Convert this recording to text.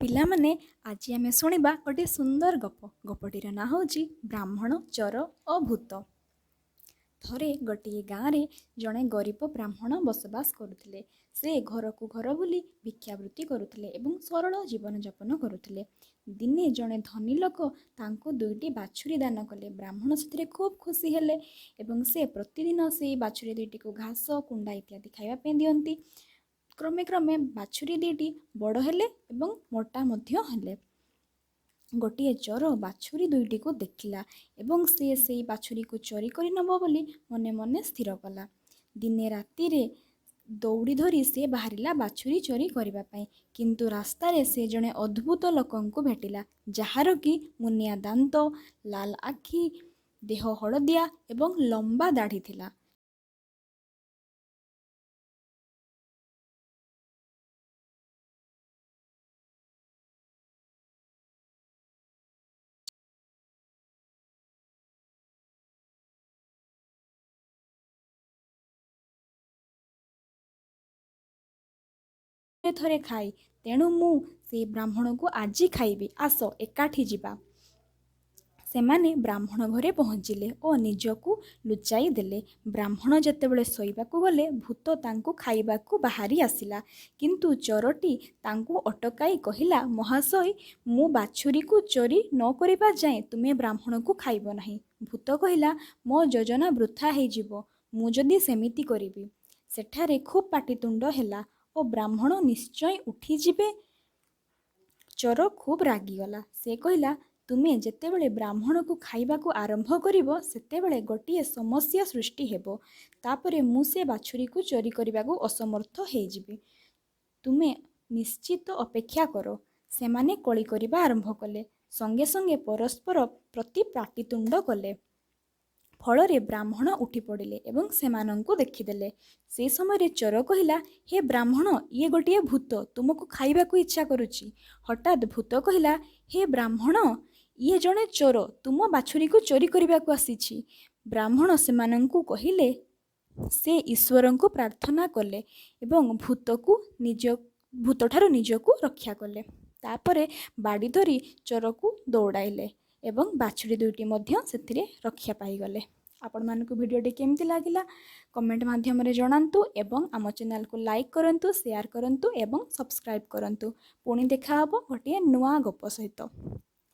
ପିଲାମାନେ, ଆଜି ଆମେ ଶୁଣିବା ଗୋଟିଏ ସୁନ୍ଦର ଗପ। ଗପଟିର ନାଁ ହେଉଛି ବ୍ରାହ୍ମଣ, ଚୋର ଓ ଭୂତ। ଥରେ ଗୋଟିଏ ଗାଁରେ ଜଣେ ଗରିବ ବ୍ରାହ୍ମଣ ବସବାସ କରୁଥିଲେ। ସେ ଘରକୁ ଘର ବୁଲି ଭିକ୍ଷାବୃତ୍ତି କରୁଥିଲେ ଏବଂ ସରଳ ଜୀବନଯାପନ କରୁଥିଲେ। ଦିନେ ଜଣେ ଧନୀ ଲୋକ ତାଙ୍କୁ ଦୁଇଟି ବାଛୁରୀ ଦାନ କଲେ। ବ୍ରାହ୍ମଣ ସେଥିରେ ଖୁବ୍ ଖୁସି ହେଲେ ଏବଂ ସେ ପ୍ରତିଦିନ ସେଇ ବାଛୁରୀ ଦୁଇଟିକୁ ଘାସ, କୁଣ୍ଡା ଇତ୍ୟାଦି ଖାଇବା ପାଇଁ ଦିଅନ୍ତି। କ୍ରମେ କ୍ରମେ ବାଛୁରୀ ଦୁଇଟି ବଡ଼ ହେଲେ ଏବଂ ମୋଟା ମଧ୍ୟ ହେଲେ। ଗୋଟିଏ ଚୋର ବାଛୁରୀ ଦୁଇଟିକୁ ଦେଖିଲା ଏବଂ ସେ ସେଇ ବାଛୁରୀକୁ ଚୋରି କରି ନେବ ବୋଲି ମନେ ମନେ ସ୍ଥିର କଲା। ଦିନେ ରାତିରେ ଦଉଡ଼ି ଧରି ସେ ବାହାରିଲା ବାଛୁରୀ ଚୋରି କରିବା ପାଇଁ। କିନ୍ତୁ ରାସ୍ତାରେ ସେ ଜଣେ ଅଦ୍ଭୁତ ଲୋକଙ୍କୁ ଭେଟିଲା, ଯାହାର କି ମୁନିଆ ଦାନ୍ତ, ଲାଲ ଆଖି, ଦେହ ହଳଦିଆ ଏବଂ ଲମ୍ବା ଦାଢ଼ି ଥିଲା। ଥରେ ଖାଇ, ତେଣୁ ମୁଁ ସେଇ ବ୍ରାହ୍ମଣକୁ ଆଜି ଖାଇବି। ଆସ, ଏକାଠି ଯିବା। ସେମାନେ ବ୍ରାହ୍ମଣ ଘରେ ପହଞ୍ଚିଲେ ଓ ନିଜକୁ ଲୁଚାଇ ଦେଲେ। ବ୍ରାହ୍ମଣ ଯେତେବେଳେ ଶୋଇବାକୁ ଗଲେ, ଭୂତ ତାଙ୍କୁ ଖାଇବାକୁ ବାହାରି ଆସିଲା। କିନ୍ତୁ ଚୋରଟି ତାଙ୍କୁ ଅଟକାଇ କହିଲା, ମହାଶୟ, ମୁଁ ବାଛୁରୀକୁ ଚୋରି ନ କରିବା ଯାଏଁ ତୁମେ ବ୍ରାହ୍ମଣକୁ ଖାଇବ ନାହିଁ। ଭୂତ କହିଲା, ମୋ ଯୋଜନା ବୃଥା ହେଇଯିବ ମୁଁ ଯଦି ସେମିତି କରିବି। ସେଠାରେ ଖୁବ୍ ପାଟିତୁଣ୍ଡ ହେଲା ଓ ବ୍ରାହ୍ମଣ ନିଶ୍ଚୟ ଉଠିଯିବେ। ଚୋର ଖୁବ୍ ରାଗିଗଲା। ସେ କହିଲା, ତୁମେ ଯେତେବେଳେ ବ୍ରାହ୍ମଣକୁ ଖାଇବାକୁ ଆରମ୍ଭ କରିବ, ସେତେବେଳେ ଗୋଟିଏ ସମସ୍ୟା ସୃଷ୍ଟି ହେବ। ତାପରେ ମୁଁ ସେ ବାଛୁରୀକୁ ଚୋରି କରିବାକୁ ଅସମର୍ଥ ହେଇଯିବି। ତୁମେ ନିଶ୍ଚିତ ଅପେକ୍ଷା କର। ସେମାନେ କଳି କରିବା ଆରମ୍ଭ କଲେ। ସଙ୍ଗେ ସଙ୍ଗେ ପରସ୍ପର ପ୍ରତି ପାଟିତୁଣ୍ଡ କଲେ। ଫଳରେ ବ୍ରାହ୍ମଣ ଉଠି ପଡ଼ିଲେ ଏବଂ ସେମାନଙ୍କୁ ଦେଖିଦେଲେ। ସେ ସମୟରେ ଚୋର କହିଲା, ହେ ବ୍ରାହ୍ମଣ, ଇଏ ଗୋଟିଏ ଭୂତ ତୁମକୁ ଖାଇବାକୁ ଇଚ୍ଛା କରୁଛି। ହଠାତ୍ ଭୂତ କହିଲା, ହେ ବ୍ରାହ୍ମଣ, ଇଏ ଜଣେ ଚୋର ତୁମ ବାଛୁରୀକୁ ଚୋରି କରିବାକୁ ଆସିଛି। ବ୍ରାହ୍ମଣ ସେମାନଙ୍କୁ କହିଲେ, ସେ ଈଶ୍ୱରଙ୍କୁ ପ୍ରାର୍ଥନା କଲେ ଏବଂ ଭୂତକୁ ନିଜ ଭୂତଠାରୁ ନିଜକୁ ରକ୍ଷା କଲେ। ତାପରେ ବାଡ଼ି ଧରି ଚୋରକୁ ଦୌଡ଼ାଇଲେ ଏବଂ ବାଛୁରୀ ଦୁଇଟି ମଧ୍ୟ ସେଥିରେ ରକ୍ଷା ପାଇଗଲେ। ଆପଣମାନଙ୍କୁ ଭିଡ଼ିଓଟି କେମିତି ଲାଗିଲା କମେଣ୍ଟ ମାଧ୍ୟମରେ ଜଣାନ୍ତୁ ଏବଂ ଆମ ଚ୍ୟାନେଲକୁ ଲାଇକ୍ କରନ୍ତୁ, ସେୟାର କରନ୍ତୁ ଏବଂ ସବସ୍କ୍ରାଇବ୍ କରନ୍ତୁ। ପୁଣି ଦେଖାହେବ ଗୋଟିଏ ନୂଆ ଗପ ସହିତ।